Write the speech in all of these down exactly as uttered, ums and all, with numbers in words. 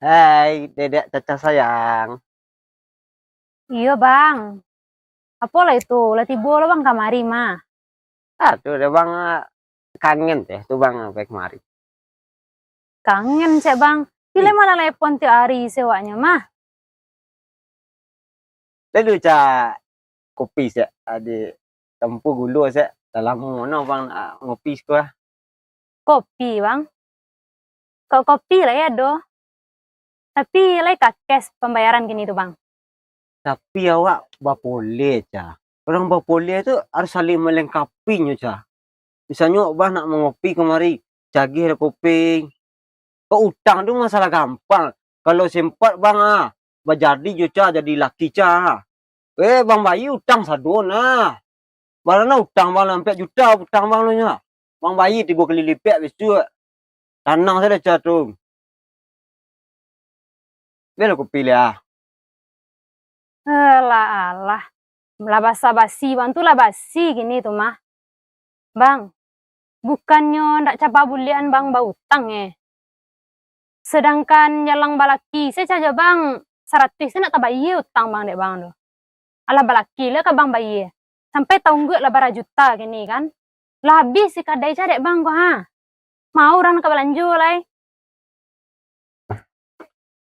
Hai, Dedek Caca sayang. Iyo, Bang. Apo lah itu? Lah tibo lo, Bang, kamari mah. Ah, tu deh, Bang, ah, kangen teh tu, Bang, sampai kamari. Kangen, cek, Bang. Piliah malah telepon tiap hari sewaknyo mah. Lalu, Cak, kopi, Cak, adik. Tampu gulo, Cak. Dah lamo no, Bang, nak ngopi siko, ah. Kopi, Bang? Kok kopi lai ado? Tapi lai ka cash pambayaran kini tu, Bang. Tapi awak bapoleh, Cak. Urang bapoleh tu harus saling malengkapinyo, Cak. Misalnyo, Abah nak mangopi kamari, cagih lah kopi. Kok utang tu masalah gampang. Kalau sempat, Bang, ah, bajadi jo, Cak, jadi laki, Cak. Eh, Bang, bayia utang sado nah. Bara nah utang Bang lah, ampek juta utang Bang lo nyo. Bang bayia tigo kali lipek bisuak. Tanang sajo, Cak, tu. Bia lo kopi liah. Alah, alah. Lah basa-basi, Bang tu lah basi kini tu mah. Bang, bukannyo ndak caba buliahan Bang bautang, eh. Sedangkan jalang balaki se cajo Bang, saratuih se ndak tabayia utang Bang dek Bang tu. Alah balaki lah ka Bang bayia. Sampai taungguak lah bara juta kini kan. Lah abih si kadai cah dek Bang ko ha. Mau urang ka balanjo lai.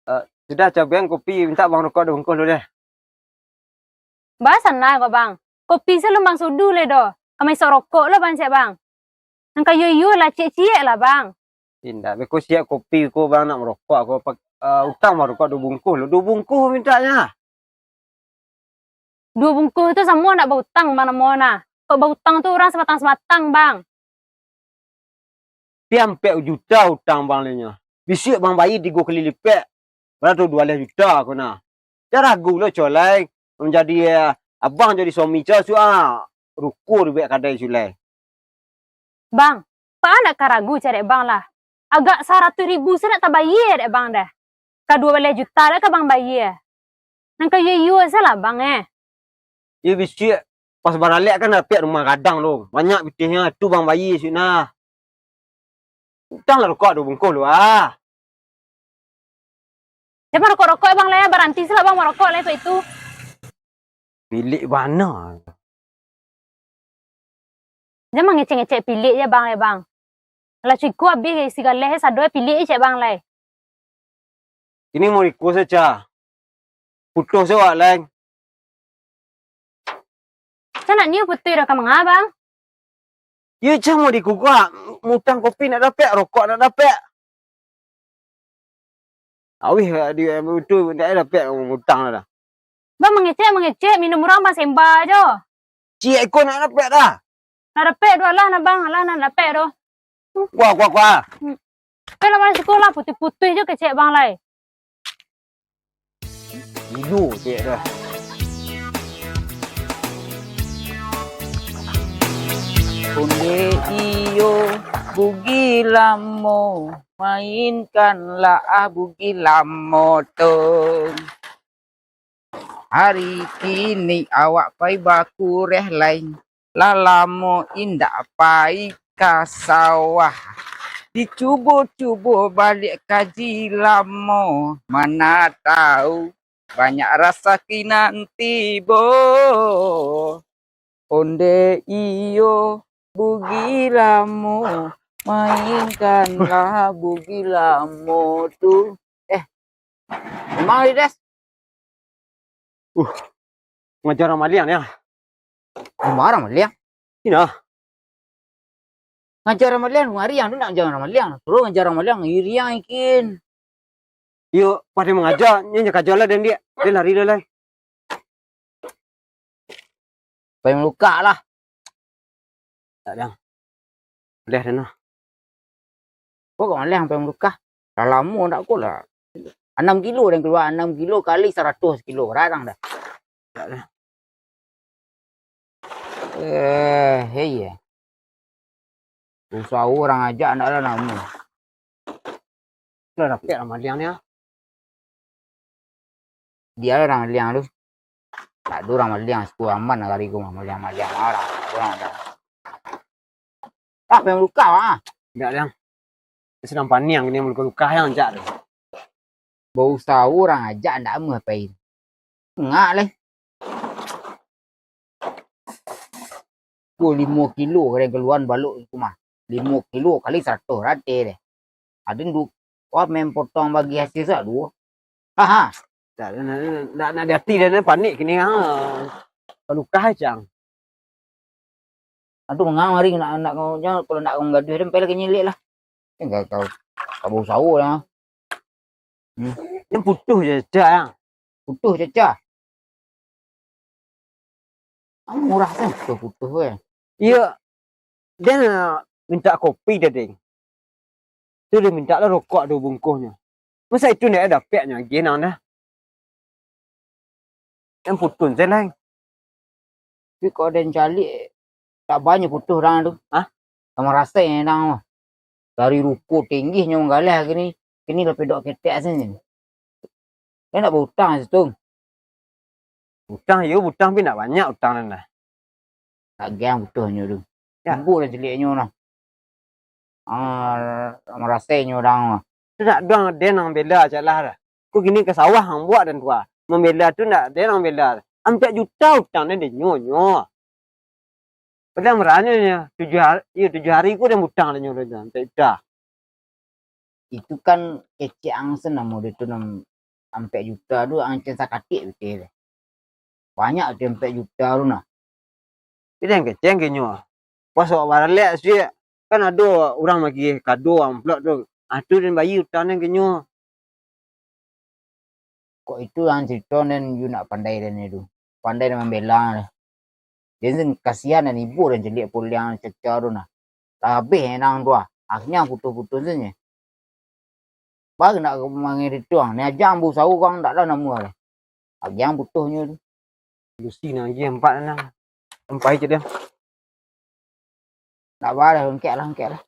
Eh, sudah, Cak, bia kopi, mintak Bang rokok duo bungkuih dulu deh. Baa sanai ko, Bang. Kopi se alun Bang suduah lai doh. Ka maisok rokok lo Bang, cek Bang. Nan ka iyo-iyo lah, ciek-ciek lah, Bang. Indak, beko siap kopi ko, Bang, nak marokok ko. Pak, eh, utang Bang rokok duo bungkuih lo. Duo bungkuih mintaknyo. Duo bungkuih tu samo ndak bautang, Bang, namo nah. Kok bautang tu urang sabatang-sabatang, Bang. Pi ampek juta utang Bang lai nyo. Bisuak Bang bayia tigo kali lipek. Bara tu duo baleh juta ko nah. Jan ragu lo, Cak, lai. Manjadi, eh, abang jadi suami, Cak, suak, ah, ruko dibuek kadai, Cak, lai. Bang, paa ndak ka ragu cak dek Bang lah. Agak saratuih ribu se ndak tabayia dek Bang doh. Ka duo baleh juta lah ka Bang bayia. Nan ka iyo-iyo se lah Bang, eh. Iyo bisuak, pas baralek kan dapek rumah gadang tu. Banyak pitiahnyo, tu Bang bayia situ nah. Utang lah rokok duo bungkuih lo ah. Jan marokok-rokok Bang lai, baranti se lah Bang marokok lai tu itu. Pilik bana. Jan mangecek-ngecek pilik je Bang lai, Bang. Lah cukuik abih isi galeh sado pilik je cek Bang lai. Kini mau request se, Cak. Putuih se awak lai. Cak nak nio putuih doh ka manga, Bang? Iyo, Cak, mau dikukuak, mutang kopi ndak dapek, rokok ndak dapek. Awih, di, tu ndak dapek mutang dah. Bang mangecek, mangecek, minum urang Bang semba jo. Ciek iko ndak dapek dah. Ndak dapek doh, alah nah Bang, alah nah, ndak dapek doh. Kuah, kuah, kuah. Hmm. Kan lah balik sikolah, putuih-putuih jo kecek Bang lai. Iyo, cek dah. Onde iyo, bugi lamo, mainkanlah ah bugi lamo tu. Hari kini awak pai bakureh lai, lah lamo indak pai ka sawah. Dicubo-cubo baliak kaji lamo, mana tau banyak rasaki nan tibo. Onde iyo, bugi lamo, mainkanlah bugi lamo tu. Eh, memang Des? Uh, ngaja urang maliang ni ah. Rumah urang maliang? Sini ah. Ngaja urang maliang, rumah ari yang tu nak ngaja urang maliang. Suruh ngaja urang maliang, iriang ikin. Iyo, pada mangaja, nyo nyo kaja lah, dan dia, dia lari lah, lai. Pai malukah lah. Tak ada. Boleh dah, nah. Kok kau maleh sampai malukah? Lah lamo ndak ko lah. Anam kilo dan kalua, anam kilo kali saratuih kilo, barang dah. Tak ada. Eh, iya. Usaha urang aja ndak ada namo. Lah dapek lah maliang ni ah. Dia lah urang maliang tu. Tak ada urang maliang, suku aman lah kali ko mah, maliang-maliang urang. Urang ada. Ah, pai malukah ah. Ndak, Liang. Dia sedang paniang, dia malukah-lukah yang jak tu. Bausaho urang ajak ndak amuah pai. Ngak leh. Ko limo kilo kadang kaluan balok tu mah. Limo kilo kali saratuih rateh deh. Ado ndu, wah, main potong bagi hasil sak duo. Haha. Ndak, ndak, ndak, ndak di ati dah, panik kini, ha. Talukah, Cang. Aduh, mangang hari nak, nak, nak, kalau nak gaduh, sampai lagi nyilik lah. Enggak tahu. Tak bau sawo lah. Hmm. Yang putuh je, Cak, ya. Putuh je, Cak. Murah kan putuh-putuh kan. Iya. Dia minta kopi tadi. Tu dia minta lah rokok dua bungkuhnyo. Masa itu ndak dapeknyo agiah nang dah. Yang putuh se lai. Tapi kok den caliak, tak banyak putuh urang tu. Hah? Samo rasai nang mah. Dari ruko tinggi nyo manggaleh kini, kini lah pedok ketek sini. Dia nak bautang situ. Utang iyo, utang tapi nak banyak utang nan dah. Agiah putuhnyo tu. Ya. Ibo dah caliaknyo nah. Ah, marasainyo urang mah. Tu nak doang den nang bela cak lah dah. Ko kini ka sawah ang buak dan tua. Mambela tu nak den nang bela. Ampek juta utang den dinyo nyo. Padahal murah nyo, tujuah hari, iyo, tujuah hari ko den utang dinyo tu, ampek juta. Itu kan kecek ang se namo dia tu, nam-, ampek juta tu ang cen sakatik pitih deh. Banyak tu ampek juta tu nah. Pitih ang kecek ang kinyo. Pas awak baralek suik, kan ado urang magiah kado amplop tu. Ah, tu den bayia utang den kinyo. Kok itu ang carito den, yu nak pandai den itu. Pandai den mambela deh. Den sen kasian den ibo den caliak puliang caca tu nah. Lah abih enang tu ah. Akhirnyo putuh-putuh sen je. Baru nak mangiritu ang. Ni aja ambo usaho kang ndak lah namuah deh. Agiah putuhnyo tu. Lusi nang agiah ampat nang. Sampai je dia. Ndak apo lah, angkek lah, angkek lah.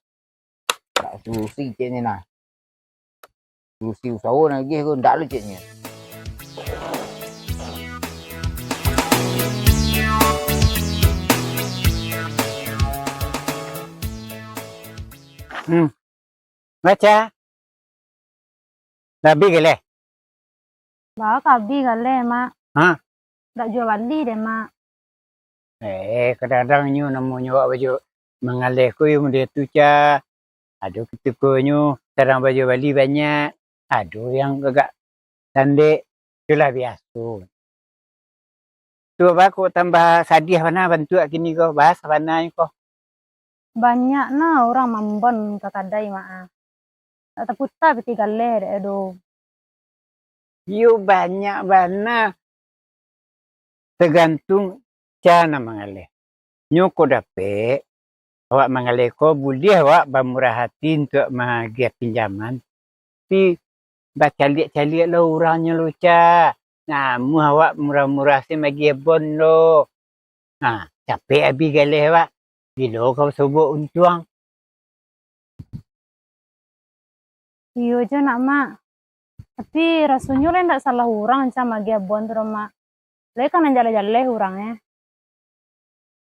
Ndak solusi ceknyo nah. Solusi usaho nagih ko ndak lo ceknyo. Hmm. Baca. Lah abih galeh? Baa ka abih galeh, Mak. Ha? Dak jua bali deh, Mak. Eh, kadang-kadang nyo namonyo awak bajo mangaleh ko yo model tu, Ca. Ado kutikonyo sadang bajo bali banyak, ado yang agak landek, itulah biaso. Tu baa kok tambah sadiah bana bantuak kini ko, baa sabananyo ko? Banyak nah urang mambon ka kadai, Mak ah. Dak taputa pitih galeh dek ado. Iyo banyak bana. Tagantung ca nan mangaleh. Nyo ko dapek, awak mangaleh ko buliah awak bamurah ati untuak maagiah pinjaman. Tapi bacaliak-caliak lo urangnyo lo, Ca. Namuah awak murah-murah se magiah bon lo. Nah, capek abih galeh awak. Bilo ka basobok untuang. Iyo jo nak, Mak. Tapi rasonyo lai ndak salah urang, Ca, magiah bon tu doh, Mak. Lai ka nan jaleh-jaleh urangnyo.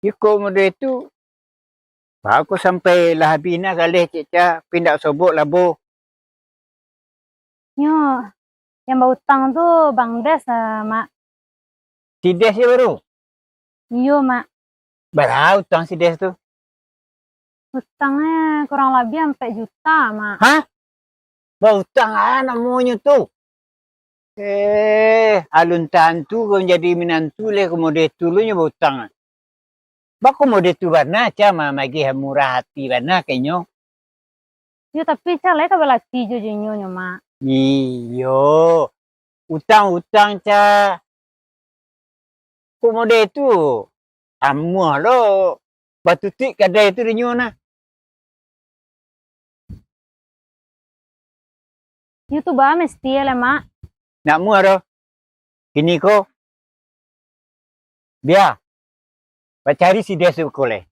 Iko model tu, baa kok sampai lah abih nah galeh cek Ca, tapi ndak sobok labo. Nyo, yang bautang tu Bang Des, ah, Mak. Si Des je baru? Iyo, Mak. Bara utang si Des tu? Utangnyo kurang labiah ampek juta, Mak. Hah? Bautang ah namonyo tu? Eh, alun tantu kau jadi minantu leh, ko model tu lo nyo bautang. Baa kok model tu bana, Ca, ma-, magiah murah ati bana ka inyo. Yo, tapi Ca lai ka balaki jo, jo inyo nyo, Mak. Iyo. Utang-utang, Ca. Kok model tu? Amuah lo batutuik kadai tu dinyo nah. Iyo tu baa mesti lah, Mak. Nak amuah doh. Kini ko, bia, bacari si Des tu ko lai.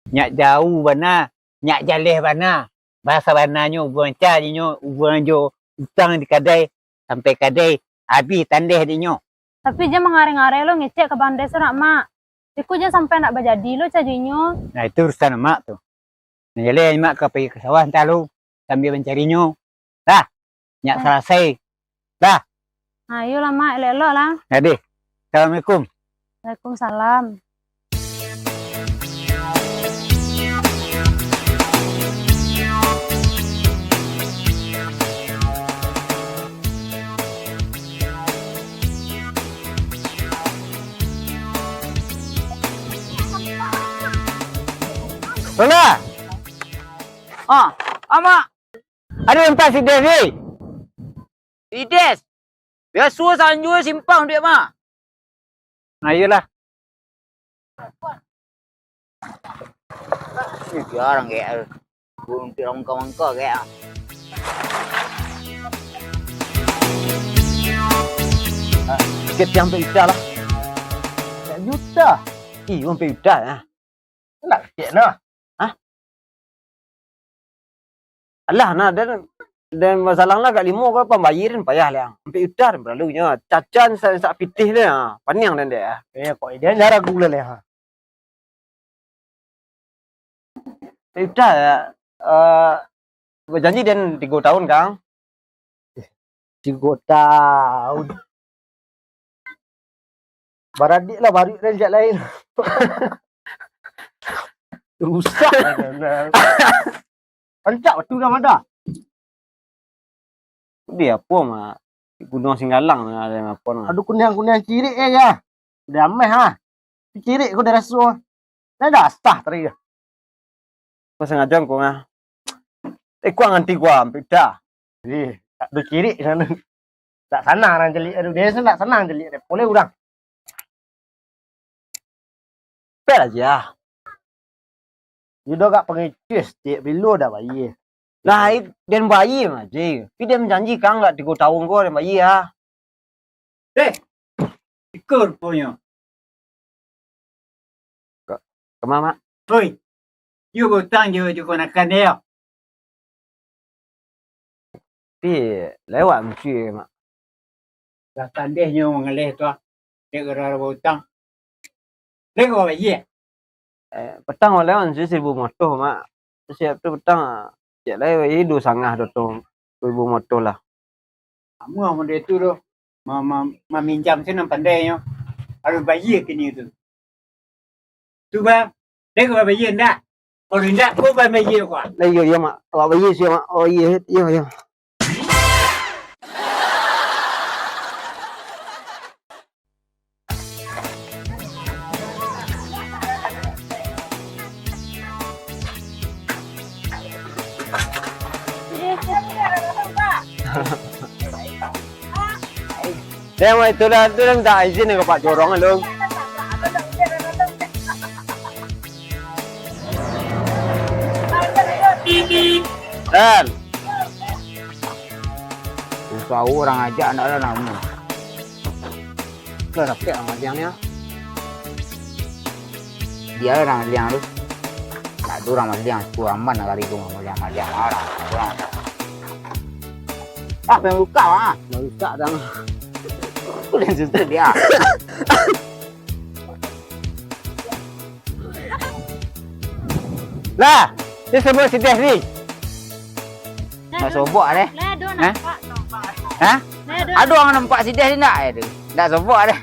Nyak jauah bana, nyak jaleh bana. Baa sabananyo ubuang Ca dinyo, ubuang jo utang di kadai, sampai kadai abih tandeh dinyo. Tapi jan mangareh-ngareh lo ngecek ka Bang Des tu nak, Mak. Iko jan sampai ndak bajadi lo Ca jo inyo. Nah, itu urusan Mak tu. Nah, jaleh Mak ka pai ka sawah antah lo, sambia mancarinyo. Dah, nyak salasai Dah. Ha, iyolah, Mak, elok-elok lah. Jadi, assalamualaikum. Waalaikumsalam. Rola! Ah, Amak! Ado empat si Des, weh! Si Des! Biaso sanjo simpang dek mah. Nah, iyolah. Ni jarang kayak tu. Burung tiang mangka-mangka kayak ah. Ah, tiket tiang ampek juta lah. Ampek juta? Iyo, ampek juta lah. Nak kecek nah. Hah? Alah, nah, den, den basalang lah agak limo ko, pambayia den payah lah. Ampek juta den paralunyo. Cacan sa-, sak pitih lah. Paniang den dek. Eh, kok ide nya ragu lah, ha. Ampek juta, eh, bajanji den tigo tahun, Kang. Tigo tahun. Baradiak lah baruik dari jak lain. Rusak lah. Rancak batua dah, Mada. Di apo, Mak? Di Gunuang Singgalang ado apo, Mak? Ado kuniang-kuniang cirik, eh, ya. Udah ameh, ha. Cirik ko dah raso. Dah dasah tadi. Ko sangajo ko, Mak. Eh, kuang anti gua, ampek juta. Eh, tak ado cirik sana. Tak sanang urang caliak tu. Dia tu tak sanang caliak dia. Boleh urang. Pek lah, Jah. Dia dah agak pangecek, setiap bilo dah bayia. Lah, i-, den bayia mah, Ji. Tapi den janji kan agak tigo tahun ko den bayia. Eh, iko ruponyo. Ka, kama, Mak? Oi, iyo bautang jo, jo kamanakan dia. Tapi lewat mesti, Mak. Lah tandehnyo mangaleh tu ah. Dek gara-gara bautang. Dek kau bayia. Eh, petang awak lewat mesti seribu motoh, Mak. Siap tu petang, cek lai bayia duo sangah tu, tu, seribu motoh lah. Amuah model tu tu. Ma-, ma-, maminjam tu nan pandainyo. Harus bayia kini tu. Tu, Bang. Dek kau bayia ndak? Kalau indak, kau bayia kau. Lah, iyo, iyo, Mak. Awak bayia siap, Mak. Oh, iyo, iyo, iyo. Deh, wah, itu dah, itu dah minta izin ka Pak Jorong lu. Dan. Usaha urang ajak ndak ado namo. Lah dapek lah maliang ni ah. Dia urang maliang tu. Tak ado urang maliang, tu aman lah kali tu maliang-maliang urang. Urang. Ah, main buka ah. Main buka dah. Aku dah susah dia. Lah, ni semua si Des ni. Nak sobok deh. Lah, ado nampak. Hah? Lah, ado. Ado urang nampak si Des ni ndak? Eh, tu. Ndak sobok deh.